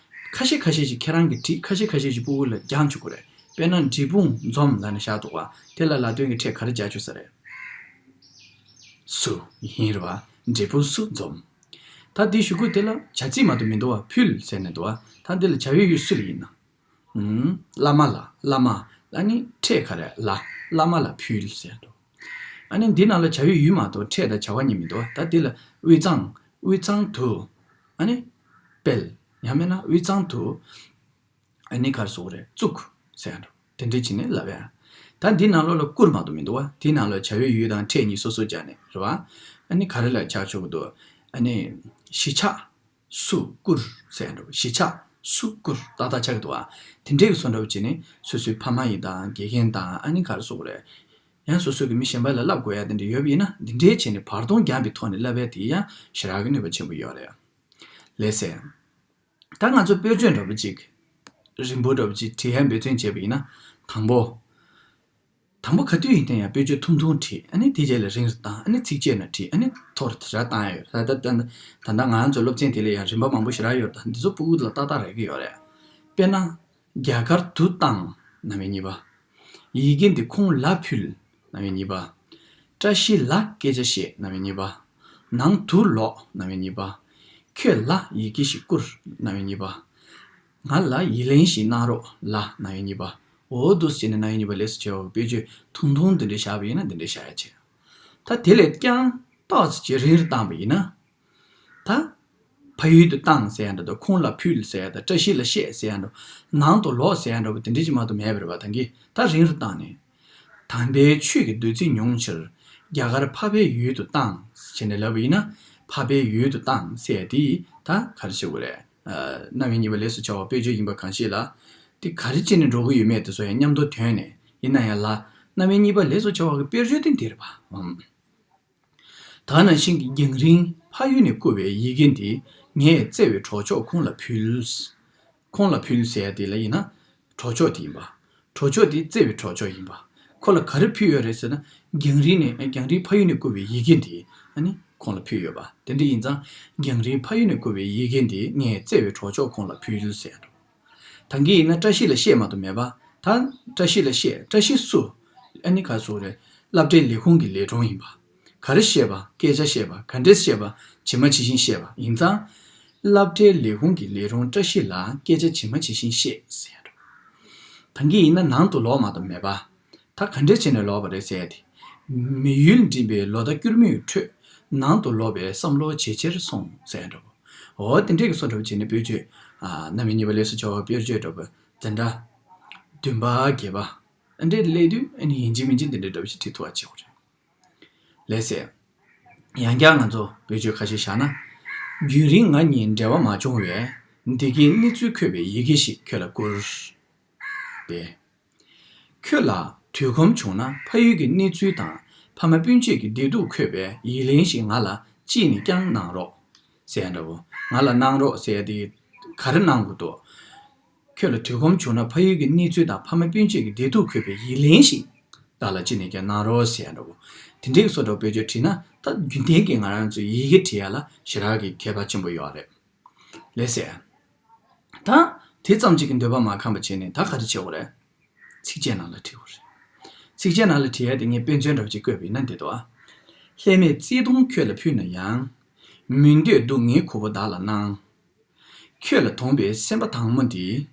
ཁ་ཤས་ཁ་ཤས་ཅིག་ཁྱེད་རང་གིས་བྲིས། ཁ་ཤས་ཁ་ཤས་ཅིག་སྤུ་གུ་ལ་རྒྱག་ཆོག་གི་རེད། དཔེར་ན་འབྲས་སྤུངས་འཛོམས་ལབ་ནས་བཞག་འདུག་བ། དེ་ལ་ལ་དོན་གྱི་ཕྲད་ག་རེ་རྒྱག་ཆོག་ས་རེད། སུ་ཡིན་རེད་བ། འབྲས་སྤུངས་སུ་འཛོམས། ད་འདི་གཞུག་གུ་དེ་ལ་བྱ་ཚིག་མ་གཏོགས་མི་འདུག་བ། ཕུལ་ཟེར་ནས་འདུག་བ། ད་འདི་ལ་བྱ་བའི་ཡུལ་སུ་ལ་ཡིན་ན། ཨུམ། བླ་མ་ལ། བླ་མ་ལ་ནི་ཕྲད་ག་རེ་ལ། བླ་མ་ལ་ཕུལ་ཟེར་འགྲོ། ཨ་ནི་འདི་ནང་ལ་བྱ་བའི་ཡུལ་མ་གཏོགས་ཕྲད་དང་བྱ་བ་གཉིས་མི་འདུག་ད་འདི་ལ་དབུས་གཙང་། དབུས་གཙང་དུ། ཨ་ནི་སྤེལ། ཡང་མིན་ན་དབུས་གཙང་དུ། ཨ་ནི་ག་རེ་ཟེར་དགོས་རེད། བཙུགས་ཟེར་འགྲོ། དེ་འདྲ་བྱས་ནས་ལབ་ཡ། ད་འདི་ནང་ལོགས་ལ་བསྐུར་མ་གཏོགས་མི་འདུག་བ། དེའི་ནང་ལ་བྱ་བའི་ཡུལ་དང་ཕྲད་གཉིས་སོ་སོ་སྦྱར་ནས་རེད་བ། ཨ་ནི་ག་རེ་ལ་ཆགས་ཆོག་གི་འདུག་ཨ་ནི་གཞིས་ཆགས་སུ་བསྐུར་ཟེར་འགྲོ། གཞིས་ཆགས་སུ་བསྐུར་ཏག་ཏག་ཆགས་ཀྱི་འདུག་བ། དེ་འདྲའི་གི་བཟོ་འདྲ་བོ་བྱས་ནས་སོ་སོའི་ཕ་མ་ཡིན་དང་དགེ་རྒན་དང་། ཨ་ནི་ག་རེ་ཟེར་དགོས་རེད། ཡང་སོ་སོ་གི་མི་གཞན་པ་ལ་བསླབ་དགོས་ཡ་དེ་འདྲ་ཡོད་པ་ཡིན་ན། འདི་འདྲའི་བྱས་ནས་བར་སྟོང་རྒྱག་པའི་ཐོག་ནས་བསླབ་ཡ་དེ་ཡང་ཞེ་དྲག་གི་ནུས་པ་ཆེན་པོ་ཡོད་རེད། ལགས་སེ། ད་ང་ཚོ་དཔེར་བརྗོད་འདྲ་པོ་ཅིག་རིང་པོ་འདྲ་པོ་ཅིག་བྲིས་ཡ་འབད་བརྩོན་བྱས་པ་ཡིན་ན། དང་པོ། དང་པོ་ག་དུས་ཡིན་ན་ཡང་དཔེར་བརྗོད་ཐུང་ཐུང་བྲིས། ཨ་ནི་དེ་རྗེས་ལ་རིང་རུ་བཏང་། ཨ་ནི་ཚིགས་བཅད་ནང་བྲིས། ཨ་ནི་ཐོར་ཞེ་དྲག་བཏང་ཡ་ཡོད་རེད། ད་ད་ད་ད་ལྟ་ང་ཚོ་སློབ་ཚན་དེ་ལ་ཡང་རིམ་པ་མང་པོ་ཞེ་དྲག་ཡོད་རེད། ད་འདི་ཚོ་སྤུ་གུ་ལ་ཏག་ཏག་རེག་གི་ཡོད་རེད། དཔེར་ན། རྒྱ་གར་དུ་བཏང་། རྣམ་དབྱེ་གཉིས་པ། ཡི་གེ་འདི་ཁོང་ལ་ཕུལ། རྣམ་དབྱེ་གཉིས་པ། བཀྲ་ཤིས་ལ་སྐད་ཆ་བཤད། རྣམ་དབྱེ་གཉིས་པ། ནང་དུ་ལོག། རྣམ་དབྱེ་གཉིས་པ། ཁྱོད་ལ་ཡི་གེ་ཞིག་བསྐུར། རྣམ་དབྱེ་གཉིས་པ། ང་ལ་ཡིད་ལན་ཞིག་གནང་རོགས་ལ། རྣམ་དབྱེ་གཉིས་པ། འོ་འདུག་སེ་བྱས་ནས་རྣམ་དབྱེ་གཉིས་པ་ལས་སུ་བྱ་བ་གི་དཔེར་བརྗོད་ཐུང་ཐུང་འདི་འདྲ་བཞག་པ་ཡིན་ན་འདི་འདྲ་བཞག་ཡ་བྱས། ད་དེ་ལས་ཀྱང་ཏོག་ཙམ་ཅིག་རིང་རུ་བཏང་པ་ཡིན་ན། ད། ཕ་ཡུལ་དུ་བཏང་ཟེར་ཡ་འདྲ་དང་། ཁོང་ལ་ཕུལ་ཟེར་ཡ་འདྲ། བཀྲ་ཤིས་ལ་བཤད་ཟེར་ཡ་འདྲ། ནང་དུ་ལོག་ཟེར་ཡ་འདྲ་པོ་དེ་འདྲ་ཅིག་མ་གཏོགས་མེད་པ་རེད་པ། ད་གིན་ད་རིང་རུ་བཏང་ནས། དམ་པའི་ཆོས་ཀྱི་བདུད་རྩི་མྱོང་ཕྱིར། རྒྱ་གར་འཕགས་པའི་ཡུལ་དུ་བཏང་། ཟེར་ནས་ལབ་པ་ཡིན་ན། འཕགས་པའི་ཡུལ་དུ་བཏང་ཟེར་ཡ་དེ་ད་ག་རེ་བྱེད་དགོས་རེད། ཨ། རྣམ་དབྱེ་གཉིས་པ་ལས་སུ་བྱ་བ་དཔེར་བརྗོད་ཡིན་པ་གང་ཞིག་ལ། དེ་ག་རེ་བྱས་ནས་འགྲོ་གི་ཡོད་མེད་དེ་ཚོ་ཡང་མཉམ་དུ་དོན་ནས། ཡིན་ན་ཡང་ལ། རྣམ་དབྱེ་གཉིས་པ་ལས་སུ་བྱ་བ་གི་དཔེར་བརྗོད་དེ་འདི་རེད་པ། ཨམ། ད་ནང་བཞིན་གྱི་རྒྱང་རིང་ཕ་ཡུལ་ནས་བསྐུར་བའི་ཡི་གེ་འདི། ངས་བརྩེ་བའི་གྲོགས་མཆོག་ཁོང་ལ་ཕུལ། ཁོང་ལ་ཕུལ་ཟེར་ཡ་དེ་ལ་ཡིན་ན། གྲོགས་མཆོག་དེ་ཡིན་པ། གྲོགས་མཆོག་དེ་བརྩེ་བའི་གྲོགས་མཆོག་ཡིན་པ། ཁོ་ལ་ག་རེ་ཕུལ་ཡོད་རེད་ཟེར་ན། རྒྱང་རིང་ནས། རྒྱང་རིང་ཕ་ཡུལ་ནས་བསྐུར་བའི་ཡི་གེ་འདི། ཨ་ནི་ཁོང་ལ་ཕུལ་ཡོད་པ། དེ་འདྲ་ཡིན་ཙང་། རྒྱང་རིང་ཕ་ཡུལ་ནས་བསྐུར་བའི་ཡི་གེ་འདི། ངས་བརྩེ་བའི་གྲོགས་མཆོག་ཁོང་ལ་ཕུལ་ཟེར་ཡ་འགྲོ། ད་གིན་ཡིན་ན་བཀྲ་ཤིས་ལ་བཤད་མ་གཏོགས་མེད་པ། ད་བཀྲ་ཤིས་ལ་བཤད། བཀྲ་ཤིས་སུ། ཨ་ནི་ག་རེ་ཟེར་དགོས་རེད། སློབ་གྲྭའི་ལས་ཁུངས་ཀྱི་ལས་རུང་ཡིན་པ། ག་རེ་བཤད་པ། སྐད་ཆ་བཤད་པ། ག་འདྲས་བཤད་པ། ཇི་མ་ཇི་བཞིན་བཤད་པ་ཡིན་ཙང་། སློབ་གྲྭའི་ལས་ཁུངས་ཀྱི་ལས་རུང་བཀྲ་ཤིས་ལ་སྐད་ཆ་ཇི་མ་ཇི་བཞིན་བཤད་ཟེར་ཡ་འགྲོ། ད་གིན་ཡིན་ན་ནང་དུ་ལོག་མ་གཏོགས་མེད་པ། ད་ག་འདྲས་བྱས་ནས་ལོག་པ་རེད་ཟེར་ཡ་དེ། མི་ཡུལ་འགྲིམ་པའི་ལོ་ཟླ་སྐྱོར་མོའི་ཁྲོད། ནང་དུ་ལོག་པའི་བསམ་བློ་ཇེ་ཆེར་སོང་ཟེར་ཡ་འགྲོ། འོ་དེ་འདྲས་ཀྱི་བཟོ་འདྲ་བོ་བྱས་ནས་དཔེར་བརྗོད། ཨ། རྣམ་དབྱེ་གཉིས་པ་ལས་སུ་བྱ་བ་དཔེར་བརྗོད་འདྲ་པོ། འཛིན་གྲྭ་བདུན་པ་བརྒྱད་པ། ཨ་འདྲས་སླེབས་དུས་ཨ་ནི་ཡིན་གཅིག་མིན་གཅིག་འདི་འདྲས་འདྲ་བོ་ཞིག་བྲིས་ཐུབ་པ་བྱེད་དགོས་རེད། ལགས་སེ། ཡང་བསྐྱར་ང་ཚོ་དཔེར་བརྗོད་ཁ་ཤས་བཞག་ན། རྒྱུན་རིང་ང་གཉིས་འབྲེལ་བ་མ་བྱུང་བས། འདི་གའི་གནས་ཚུལ་འཁོད་པའི་ཡི་གེ་ཞིག་ཁྱོད་ལ་བསྐུར། པས། ཁྱོད་ལ་དུས་ཁོམ་བྱུང་ན་ཕ་ཡུལ་གྱི་གནས་ཚུལ་དང་ཕ་མ་སྤུན་མཆེད་ཀྱི་བདེ་སྡུག་འཁོད་པའི་ཡིག་ལན་ཞིག་ང་ལ་ཅིས་ནས་ཀྱང་གནང་རོགས། ཟེར་ཡ་འདྲ་བོ། ང་ལ་གནང་རོགས་ཟེར་ཡ་དེ་ག་རེ་གནང་དགོས་འདུག་ཁྱོད་ལ་དུས་ཁོམ་བྱུང་ན་ཕ་ཡུལ་གྱི་གནས་ཚུལ་དང་ཕ་མ་སྤུན་མཆེད་ཀྱི་བདེ་སྡུག་འཁོད་པའི་ཡིག་ལན་ཞིག་བདག་ལ་ཅིས་ནས་ཀྱང་གནང་རོགས་ཟེར་ཡ་འདྲ་བོ། དེ་འདྲའི་བཟོ་འདྲ་བོ་དཔེར་བརྗོད་བྲིས་ན། ད་རྒྱུན་ལྡན་གྱི་ང་རང་ཚོའི་ཡི་གེ་བྲིས་ཡ་ལ་ཞེ་དྲག་གི་ཁྱད་པར་ཆེན་པོ་ཡོད་རེད། ལགས་སེ། ད་དེ་ཙམ་གཅིག་གི་འདོད་པ་མ་ཁེངས་པ་བྱས་ནས་ད་ག་རེ་བྱེད་དགོས་རེད། ཚིགས་བཅད་ནང་ལ་བྲིས་པ་རེད། ཚིགས་བཅད་ནང་ལ་བྲིས་ཡ་དེ་ངས་དཔེ་མཚོན་འདྲ་པོ་ཅིག་བཀོད་པ་ཡིན་ན་འདི་འདུག་ཨ། ལྷད་མེད་བརྩེ་དུང་ཁྱོད་ལ་ཕུལ་ན་ཡང་། མི་འདོད་སྡུག་བསྔལ་ཁུར་པོ་བདག་ལ་གནང་། ཁྱོད་ལ་དུངས་པའི་སེམས་པ་དྭངས་མོ་འདི།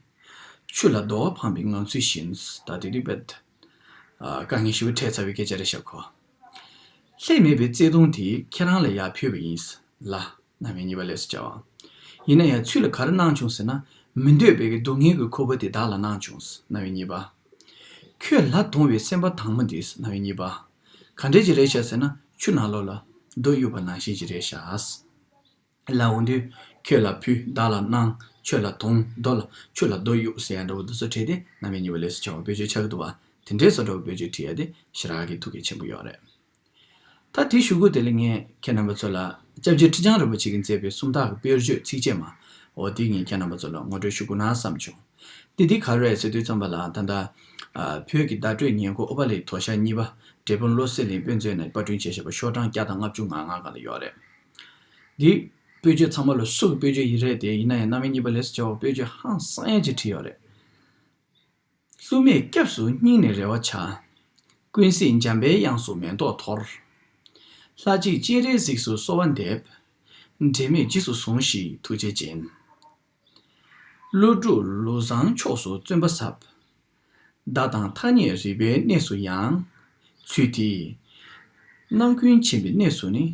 ཆུ་ལ་རྡོ་བ་འཕངས་པའི་ངང་ཚུལ་བཞིན། ད་དེ་དུས་པད། དཀའ་ངལ་ཞིག་འཕྲད་ཚར་བའི་སྐད་ཆ་རེད་ཤག་གོ། ལྷད་མེད་པའི་བརྩེ་དུང་དེ་ཁྱེད་རང་ལ་ཡར་ཕུལ་བ་ཡིན་ལ། རྣམ་དབྱེ་གཉིས་པ་ལས་སུ་བྱ་བ། ཡིན་ན་ཡང་ཚུལ་ལ་ག་རེ་གནང་བྱུང་ཟེར་ན། མི་འདོད་པའི་གི་སྡུག་བསྔལ་གྱི་ཁུར་པོ་དེ་བདག་ལ་གནང་བྱུང་། རྣམ་དབྱེ་གཉིས་པ། ཁྱོད་ལ་དུངས་པའི་སེམས་པ་དྭངས་མོ་འདི། རྣམ་དབྱེ་གཉིས་པ། ག་འདྲས་ཅིག་རེད་ཤག་ཟེར་ན་ཆུ་ནང་ལོགས་ལ་རྡོ་གཡུགས་པ་ནང་བཞིན་ཅིག་རེད་ཤག་ལབ་འོང་དུས་ཁྱོད་ལ་ཕུལ་བདག་ལ་གནང་ཆོས་ལ་དུངས་རྡོ་ལ་ཆུ་ལ་རྡོ་གཡུགས་ཟེར་ཡ་འདྲ་བོ་འདི་ཚོ་བྲིས་ཏེ་རྣམ་དབྱེ་གཉིས་པ་ལས་སུ་བྱ་བ་བེད་སྤྱོད་ཆགས་ཀྱི་འདུག་བ། དེ་འདྲའི་བཟོ་འདྲ་བོ་བེད་སྤྱོད་བྲིས་ཡ་དེ་ཞེ་དྲག་གི་ཐུགས་གལ་ཆེན་པོ་ཡོད་རེད། ད་དེའི་གཞུག་གུ་དེ་ལ་ངས་ཁྱེད་རྣམ་པ་ཚོ་ལ་སྐྱབས་རྗེ་ཁྲི་བྱང་རིན་པོ་ཆེ་གིས་མཛད་པའི་སུམ་རྟགས་ཀྱི་དཔེར་བརྗོད་ཚིགས་བཅད་མ། འོ་དེ་ངས་ཁྱེད་རྣམ་པ་ཚོ་ལ་ངོ་སྤྲོད་ཞུ་དགོས་ན་བསམ་བྱུང་། དེ་འདི་ག་རེ་རེད་ཟེར་དུས་ཙམ་པ་ལ་ད་ལྟ། བོད་ཀྱི་བརྡ་སྤྲོད་ཉེར་མཁོ་ཨོ་པ་ལའི་དོ་ཤལ་གཉིས་པ། འབྲས་སྤུངས་བློ་གསལ་གླིང་དཔེ་མཛོད་ནས་པར་སྐྲུན་བྱས་བཞག་པ་ཤོག་གྲངས་བརྒྱ་དང་ལྔ་བཅུ་ང་ལྔ་སྒང་ལ་ཡོད་རེད། འདི་དཔེར་བརྗོད་ཚང་མ་ལ་སུ་གི་དཔེར་བརྗོད་ཡིན་རེད་དེ་ཡིན་ན་ཡང་རྣམ་དབྱེ་གཉིས་པ་ལས་སུ་བྱ་བ་དཔེར་བརྗོད་ཧང་སང་ཡ་ཅིག་བྲིས་ཡོད་རེད། བསླུ་མེད་སྐྱབས་སུ་སྙིང་ནས་རེ་བ་བྱ། ཀུན་གཟིགས་འཇམ་པའི་དབྱངས་སུ་མེ་ཏོག་འཐོར། ལྷ་གཅིག་སྤྱན་རས་གཟིགས་སུ་གསོལ་བ་འདེབས། འབྲལ་མེད་རྗེས་སུ་བཟུང་ཞིང་ཐུགས་རྗེ་ཅན། ཀླུ་སྒྲུབ་ལུགས་བཟང་ཕྱོགས་སུ་བརྩོན་པ་ཟབ། བདག་དང་ཐ་སྙད་རིག་པའི་གནས་སུ་ཡང་། ཚུལ་དེས་རྣམ་ཀུན་མཁྱེན་པའི་གནས་སུ་ནི།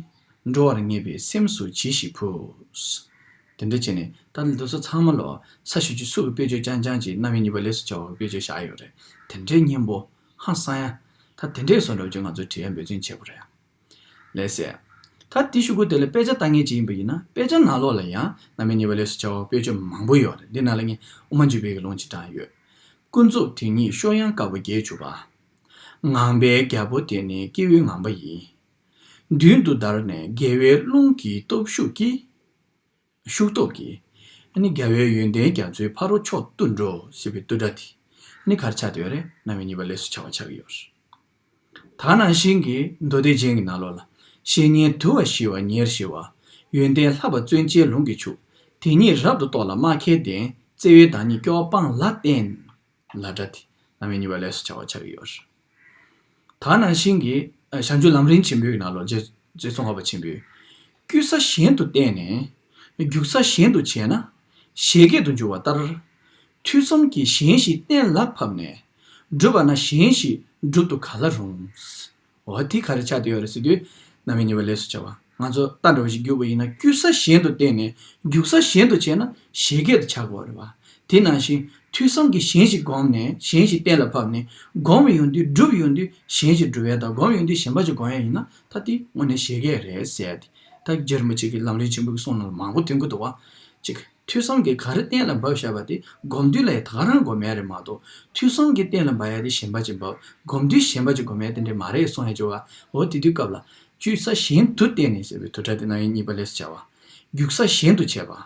འགྲོ་བར་ངེས་པའི་སེམས་སུ་གྱིས་ཤིག་ཕུལ། དེ་འདྲ་བྱས་ནས་ད་འདི་ཚོ་ཚང་མ་ལོ་ས་ཞུ་རྒྱུ་སུ་གི་དཔེ་བརྗོད་རྐྱང་རྐྱང་གཅིག་རྣམ་དབྱེ་གཉིས་པ་ལས་སུ་བྱ་བ་གི་དཔེ་བརྗོད་བཞག་ཡོད་རེད། དེ་འདྲའི་སྙན་པོ་ཧང་སང་ཡ། ད་དེ་འདྲའི་བཟོ་འདྲ་བ་ཅིག་ང་ཚོས་བྲིས་ཡ་འབད་བརྩོན་བྱེད་དགོས་རེད། ལགས་སེ། ད་དེ་གཞུག་གུ་དེ་ལ་དཔེ་ཆ་ལྟ་མཁན་ཅིག་ཡིན་པ་ཡིན་ན་དཔེ་ཆ་ནང་ལོགས་ལ་ཡང་རྣམ་དབྱེ་གཉིས་པ་ལས་སུ་བྱ་བ་དཔེ་བརྗོད་མང་པོ་ཡོད་རེད། འདི་ནང་ལ་ངས་དབུ་མ་འཇུག་པའི་གི་ལུང་ཅིག་དྲངས་ཡོད། ཀུན་རྫོབ་དེ་ཉིད་གཤོག་ཡངས་དཀར་པོ་བརྒྱད་ཅུ་པ། ངང་པའི་རྒྱལ་པོ་དེ་ནི་སྐྱེ་བོའི་ངང་པ་ཡིན། མདུན་དུ་བདར་ནས་རྒྱལ་བའི་རླུང་གི་སྟོབས་ཤུགས་ཀྱིས། ཤུགས་སྟོབས་ཀྱིས། ཨ་ནི་རྒྱལ་བའི་ཡོན་ཏན་རྒྱ་མཚོའི་ཕ་རོལ་མཆོག་ཏུ་འགྲོ་ཞེས་པའི་བསྡུས་གྲྭ་དེ། ཨ་ནི་ག་རེ་ཆགས་བསྡད་ཡོད་རེད། རྣམ་དབྱེ་གཉིས་པ་ལས་སུ་བྱ་བ་ཆགས་ཀྱི་ཡོད་རེད། ད་ནང་བཞིན་གྱི་མདོ་སྡེ་རྒྱན་གྱི་ནང་ལོགས་ལ། བཤེས་གཉེན་དུལ་བ་ཞི་བ་ཉེར་ཞི་བ། ཡོན་ཏན་ལྷག་པ་བརྩོན་བཅས་ལུང་གིས་ཕྱུག་དེ་ཉིད་རབ་ཏུ་རྟོགས་ལ་སྨྲ་མཁས་ལྡན། བརྩེ་བའི་བདག་ཉིད་སྐྱོ་བ་སྤངས་ལ་བསྟེན། ལབ་སྒྲ་དེ་རྣམ་དབྱེ་གཉིས་པ་ལས་སུ་བྱ་བ་ཆགས་ཀྱི་ཡོད་རེད། ད་ནང་བཞིན་གྱི་བྱང་ཆུབ་ལམ་རིམ་ཆེན་པོའི་ནང་ལོགས་རྗེ་རྗེ་ཙོང་ཁ་པ་ཆེན་པོས། བཀོལ་ས་གཞན་དུ་བརྟེན་ནས་རྒྱུག་ས་གཞན་དུ་བྱས་ན་བཞད་གད་དུ་འགྱུར་བ་ལྟར། ཐོས་བསམ་གྱིས་གཞན་ཞིག་གཏན་ལ་ཕབ་ནས་བསྒྲུབས་པ་ན་གཞན་ཞིག་སྒྲུབ་ཏུ་ག་ལ་རུང་། འོ་དེ་ག་རེ་ཆགས་བསྡད་ཡོད་རེད་ཟེར་དུས། རྣམ་དབྱེ་གཉིས་པ་ལས་སུ་བྱ་བ། ང་ཚོ་རྟ་འདྲ་བོ་ཞིག་རྒྱུག་པ་ཡིན་ན་བཀོལ་ས་གཞན་དུ་བརྟེན་ནས་རྒྱུག་ས་གཞན་དུ་བྱས་ན་བཞད་གད་དུ་ཆགས་དགོས་རེད་བ། དེ་ནང་བཞིན་ཐོས་བསམ་གྱིས་གཞན་ཞིག་བསྒོམས་ནས་གཞན་ཞིག་གཏན་ལ་ཕབ་ནས་བསྒོམས་ཡོང་དུས་སྒྲུབ་ཡོང་དུས་གཞན་ཞིག་སྒྲུབ་ཡ་དང་བསྒོམས་ཡོང་དུས་གཞན་པ་ཞིག་བསྒོམ་ཡ་ཡིན་ན་ད་དེ་དངོས་གནས་བཞད་གད་རེད་ཟེར་ཡ་དེ། ད་རྗེ་རིན་པོ་ཆེ་གི་ལམ་རིམ་ཆེན་པོ་གི་གསུང་ནང་ལ་མང་པོ་ཐོན་གྱི་འདུག་བ། གཅིག་ཐོས་བསམ་གྱིས་ག་རེ་གཏན་ལ་འབབ་བཞག་པ་དེ་སྒོམ་དུས་ལ་ཡང་ད་ག་རང་སྒོམ་ཡ་རེད་མ་གཏོགས་ཐོས་བསམ་གྱིས་གཏན་ལ་འབབ་ཡ་དེ་གཞན་པ་ཅིག་འབབ། སྒོམ་དུས་གཞན་པ་ཅིག་སྒོམ་ཡ་དེ་འདྲ་མ་རེད་གསུང་ཡ་ཅིག་ཡོད་པ། འོ་དེ་དུས་སྐབས་ལ་བཀོལ་ས་གཞན་དུ་བརྟེན་ནས་ཟེར་བའི་བསྡུས་གྲྭ་དེ་རྣམ་དབྱེ་གཉིས་པ་ལས་སུ་བྱ་བ། རྒྱུག་ས་གཞན་དུ་བྱས་པ།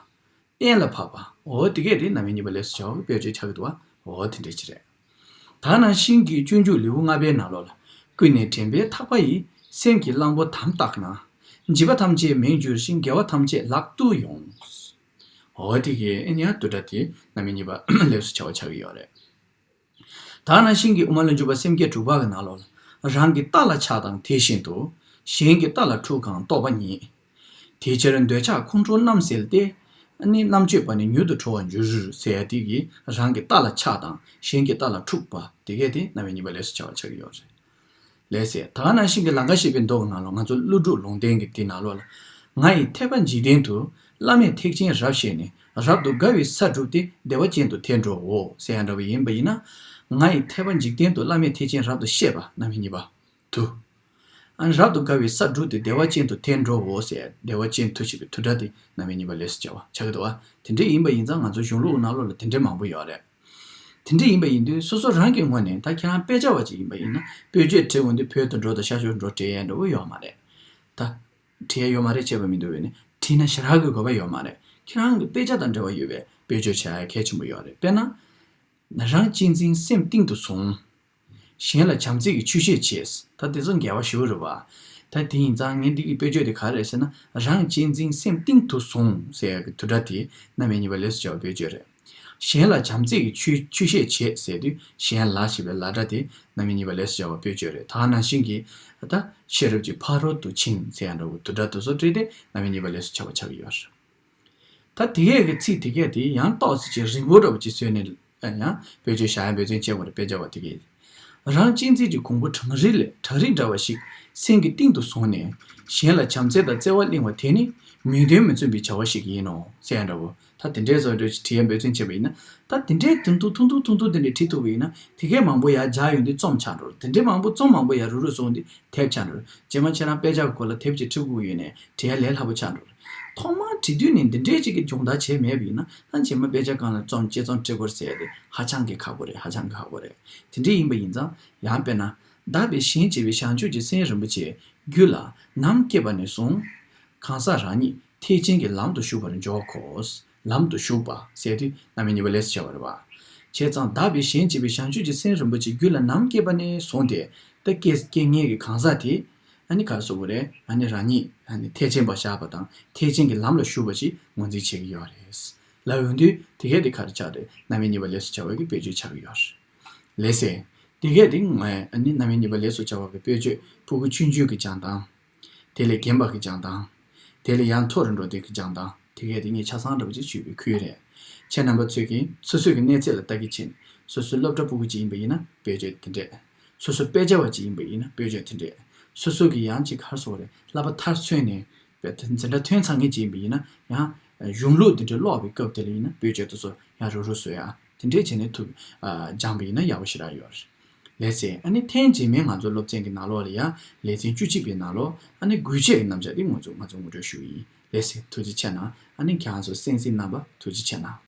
གཏན་ལ་ཕབ་པ། འོ་དེ་གས་དེ་རྣམ་དབྱེ་གཉིས་པ་ལས་སུ་བྱ་བ་གི་དཔེར་བརྗོད་ཆགས་ཀྱི་འདུག་བ། འོ་དེ་འདྲ་ཅིག་རེད། ད་ནང་བཞིན་གྱི་སྤྱོད་འཇུག་ལེའུ་ལྔ་པའི་ནང་ལོགས་ལ། ཀུན་ནས་འདྲེན་པའི་ཐག་པ་ཡིས། སེམས་ཀྱི་གླང་པོ་དམ་བཏགས་ན། འཇིགས་པ་ཐམས་ཅད་མེད་འགྱུར་ཞིང་། དགེ་བ་ཐམས་ཅད་ལག་ཏུ་ཡོང་། འོ་དེ་གའི་ཨེ་ནི་ཡང་བསྡུས་གྲྭ་དེ་རྣམ་དབྱེ་གཉིས་པ་ལས་སུ་བྱ་བ་ཆགས་ཀྱི་ཡོད་རེད། ད་ནང་བཞིན་གྱི་དབུ་མ་ལ་འཇུག་པ་སེམས་བསྐྱེད་དྲུག་པ་གི་ནང་ལོགས་ལ། རང་གི་རྟ་ལ་ཆགས་དང་དེ་བཞིན་དུ། གཞན་གྱི་རྟ་ལ་འཁྲུག་གང་རྟོག་པ་ཉིད། དེ་ཕྱིར་འདོད་ཆགས་ཁོང་ཁྲོ་རྣམ་བསལ་ཏེ། ནི་རྣམ་དཔྱོད་པ་ནི་མྱུར་དུ་གྲོལ་བར་འགྱུར་ཟེར་ཡ་དེ་གིས་རང་གི་རྟ་ལ་ཆགས་དང་གཞན་གྱི་རྟ་ལ་འཁྲུག་པ་དེ་གས་དེ་རྣམ་དབྱེ་གཉིས་པ་ལས་སུ་བྱ་བ་ཆགས་ཀྱི་ཡོད་རེད། ལགས་སེ། ད་ག་ནང་བཞིན་གྱི་ལང་ཀ་གཤེགས་པའི་མདོ་གི་ནང་ལ་ང་ཚོ་ཀླུ་སྒྲུབ་ལུང་བསྟན་གྱི་དེ་ནང་ལོགས་ལ། ང་ཡི་ཐེག་པ་འཇིག་རྟེན་དུ། བླ་མེད་ཐེག་ཆེན་རབ་བཤད་ནས། རབ་ཏུ་དགའ་བའི་ས་བསྒྲུབས་ཏེ། བདེ་བ་ཅན་དུ་ཐལ་འགྲོའོ་ཟེར་ཡ་འདྲ་བ་ཡིན་པ་ཡིན་ན། ང་ཡི་ཐེག་པ་འཇིག་རྟེན་དུ། བླ་མེད་ཐེག་ཆེན་རབ་ཏུ་བཤད་པ་རྣམ་དབྱེ་གཉིས་པ། དུ། ཨ་ནི་རབ་ཏུ་དགའ་བའི་ས་བསྒྲུབས་ཏེ། བདེ་བ་ཅན་དུ་ཐལ་འགྲོའོ་ཟེར། བདེ་བ་ཅན་དུ་ཞེས་པའི་བསྡུས་གྲྭ་དེ་རྣམ་དབྱེ་གཉིས་པ་ལས་སུ་བྱ་བ་ཆགས་ཀྱི་འདུག་བ། དེ་འདྲ་ཡིན་པ་ཡིན་ཙང་ང་ཚོ་གཞུང་ལུགས་ནང་ལོགས་ལ་དེ་འདྲ་མང་པོ་ཡོད་རེད། དེ་འདྲ་ཡིན་པ་ཡིན་དུས་སོ་སོ་རང་གི་ངོས་ནས་ད་ཁྱེད་རང་དཔེ་ཆ་བ་ཅིག་ཡིན་པ་ཡིན་ན་དཔེ་བརྗོད་བྲིས་འོང་དུས་བོད་དུ་འགྲོ་དང་ཤར་ཕྱོགས་འགྲོ་བྲིས་ཡས་འགྲོ་གི་ཡོད་མ་རེད། ད། བྲིས་ཡས་ཡོད་མ་རེད་བྱས་པ་མི་འདུག་བས་ནི་བྲིས་ན་ཞེ་དྲག་གི་དགོས་པ་ཡོད་མ་རེད། ཁྱེད་རང་གི་དཔེ་ཆ་དང་འབྲེལ་བ་ཡོད་པའི་དཔེ་བརྗོད་བྱ་ཡ་གལ་ཆེན་པོ་ཡོད་རེད། དཔེར་ན། རང་གཅེས་འཛིན་སེམས་གཏིང་དུ་བཟུང་། གཞན་ལ་བྱམས་བརྩེ་གི་ཆོས་བཤད་བྱས། ད་དེ་ཚོ་འགལ་བ་ཞེ་པོ་རེད་བ། ད་དེ་ཡིན་ཙང་ངས་འདི་གི་དཔེ་བརྗོད་དེ་ག་རེ་རེད་ཟེར་ན། རང་གཅེས་འཛིན་སེམས་གཏིང་དུ་བཟུང་ཟེར་ཡག་གི་བསྡུས་གྲྭ་དེ་རྣམ་དབྱེ་གཉིས་པ་ལས་སུ་བྱ་བ་དཔེ་བརྗོད་རེད། གཞན་ལ་བྱམས་བརྩེ་གི་ཆོས་ཆོས་བཤད་བྱེད་ཟེར་དུས་གཞན་ལ་ཞེས་པའི་ལ་སྒྲ་དེ་རྣམ་དབྱེ་གཉིས་པ་ལས་སུ་བྱ་བ་དཔེར་བརྗོད་རེད། ད་ནང་བཞིན་གྱི་ད་ཤེས་རབ་ཀྱི་ཕ་རོལ་ཏུ་ཕྱིན་ཟེར་ཡང་འདྲ་བོ་དུ་སྒྲ་དུ་སོགས་བྲིས་ཏེ་རྣམ་དབྱེ་གཉིས་པ་ལས་སུ་བྱ་བ་ཆགས་ཀྱི་ཡོད་རེད། ད་དེ་གས་ཀྱི་ཚིག་དེ་གས་དེ་ཡང་ཏོག་ཙམ་ཅིག་རིང་པོ་འདྲ་བོ་ཅིག་བཟོས་ནས་ཡང་དཔེར་བརྗོད་བྱ་ཡང་འབད་བརྩོན་བྱེད་དགོས་རེད། དཔེ་ཆ་བ་དེ་གས། རང་གཅེས་འཛིན་གྱི་གོང་བུ་གྲང་རེག་ལས་གྲང་རེག་འདྲ་བ་ཞིག་སེམས་ཀྱི་གཏིང་དུ་བཟུང་ནས་གཞན་ལ་བྱམས་བརྩེ་དང་བརྩེ་བ་གླེང་བ་དེ་ནི་མིང་དོན་མི་མཚུངས་པའི་བྱ་བ་ཞིག་ཡིན་ནོ་ཟེར་ཡང་འདྲ་བོ། ད་དེ་འདྲའི་བཟོ་འདྲ་ཞིག་བྲིས་ཡང་འབད་བརྩོན་བྱས་པ་ཡིན་ན། ད་དེ་འདྲའི་དོན་ཐུང་ཐུང་ཐུང་ཐུང་ཐུང་དེ་འདྲ་བྲིས་ཐུབ་པ་ཡིན་ན་དེ་གས་མང་པོ་ཡར་སྦྱར་ཡོང་དུས་རྩོམ་ཆགས་འགྲོ། དེ་འདྲའི་མང་པོ་རྩོམ་མང་པོ་ཡར་རུ་རུ་སོང་དུས་དེབ་ཆགས་འགྲོ། རྗེས་མ་ཁྱེད་རང་དཔེ་ཆ་གི་སྐོར་ལ་དེབ་ཅིག་འབྲི་དགོས་ཡོད་ནས་བྲིས་ཡ་ལས་སླ་པོ་ཆགས་འགྲོ། ཐོག་མར་བྲིས་དུས་ནས་འདི་འདྲའི་ཅིག་གི་སྦྱོང་བརྡར་བྱས་མེད་པ་ཡིན་ན་ད་རྗེས་མ་དཔེ་ཆ་སྒང་ལ་རྩོམ་དཔྱད་རྩོམ་འབྲི་དགོས་ཟེར་ཡ་དེ་ཧ་ཅང་གི་ཁག་པོ་རེད། ཧ་ཅང་གི་ཁག་པོ་རེད། དེ་འདྲ་ཡིན་པ་ཡིན་ཙང་ཡང་དཔེར་ན། བདག་པས་གཞན་གཅེས་པའི་བྱང་ཆུབ་ཀྱི་སེམས་རིན་པོ་ཆེ་རྒྱུད་ལ་ནམ་སྐྱེས་པ་ནས་བཟུང་། གང་ཟག་རང་ཉིད་ཐེག་ཆེན་གྱི་ལམ་དུ་ཞུགས་པར་འཇོག་གོ། ལམ་དུ་ཞུགས་པ་ཟེར་དུས་རྣམ་དབྱེ་གཉིས་པ་ལས་སུ་བྱ་བ་རེད་པ། བྱས་ཙང་བདག་པས་གཞན་གཅེས་པའི་བྱང་ཆུབ་ཀྱི་སེམས་རིན་པོ་ཆེ་རྒྱུད་ལ་ནམ་སྐྱེས་པ་ནས་བཟུང་སྟེ་ད་སྐྱེ་སྐྱེ་མཁན་གྱི་གང་ཟག་དེ་ཨ་ནི་ག་རེ་ཟེར་དགོས་རེད། ཨ་ནི་རང་ཉིད་ཨ་ནི་ཐེག་ཆེན་པར་བཞག་པ་དང་ཐེག་ཆེན་གྱི་ལམ་ལ་ཞུགས་པ་ཞིག་ངོས་འཛིན་བྱེད་ཀྱི་ཡོད་རེད། ལབ་ཡོང་དུས་དེ་གས་དེ་ག་རེ་ཆགས་རེད། རྣམ་དབྱེ་གཉིས་པ་ལས་སུ་བྱ་བའི་གི་དཔེར་བརྗོད་ཆགས་ཀྱི་ཡོད་རེད། ལགས་སེ། དེ་གས་དེ་ངས་ཨ་ནི་རྣམ་དབྱེ་གཉིས་པ་ལས་སུ་བྱ་བ་གི་དཔེར་བརྗོད་ཕྲུ་གུ་ཆུང་ཆུང་གི་སྦྱང་སྟངས། དེ་ལས་རྒན་པ་གི་སྦྱང་སྟངས། དེ་ལས་ཡང་མཐོ་རུ་འགྲོ་དུས་ཀྱི་སྦྱང་སྟངས་དེ་གས་དེ་ངས་ཆ་ཚང་འདྲ་པོ་ཅིག་ཞུས་པའི་ཁུལ་རེད། ཁྱེད་རྣམ་པ་ཚོས་ཀྱིས་སོ་སོའི་གི་གནས་ཚད་ལ་ལྟ་གི་བྱས་ནས་སོ་སོའི་སློབ་གྲྭ་ཕྲུ་གུ་ཅིག་ཡིན་པ་ཡིན་ན་དཔེར་བརྗོད་དེ་འདྲས། སོ་སོ་དཔེ་ཆ་བ་ཅིག་ཡིན་པ་ཡིན་ན་དཔེར་བརྗོད་དེ་འདྲས། སོ་སོ་གི་ཡང་ཅིག་ག་རེ་ཟེར་དགོས་རེད། བསླབ་པ་མཐར་སོན་ནས་དཔེ་འཛིན་གྲྭ་ཐོན་ཚར་མཁན་ཅིག་ཡིན་པ་ཡིན་ན་ཡང་གཞུང་ལུགས་དེ་འདྲས་ཀློག་པའི་སྐབས་དེ་ལ་ཡིན་ན་དཔེར་བརྗོད་དེ་ཚོ་ཡང་རུ་རུ་བཟོ་ཡ། དེ་འདྲས་བྱས་ནས་ཐུབ། ཨ། སྦྱངས་པ་ཡིན་ན་ཡག་པོ་ཞེ་དྲག་ཡོད་རེད། ལགས་སེ། ཨ་ནི་ཐེངས་རྗེས་མའི་ང་ཚོའི་སློབ་ཚན་གྱི་ནང་ལོགས་ལ་ཡང་ལེ་ཚན་བཅུ་གཅིག་པའི་ནང་ལོགས་ཨ་ནི་དགོས་ཆེད་ཀྱི་རྣམ་གཞག་འདི་ང་ཚོ་ང་ཚོ་ངོ་སྤྲོད་ཞུ་གི་ཡིན། ལགས་སེ། ཐུགས་རྗེ་ཆེ་གནང་། ཨ་ནི་ཁྱེད་རང་ཚོ་གསན་གཟིགས་གནང་བ་ཐུགས་རྗེ་ཆེ་གནང་།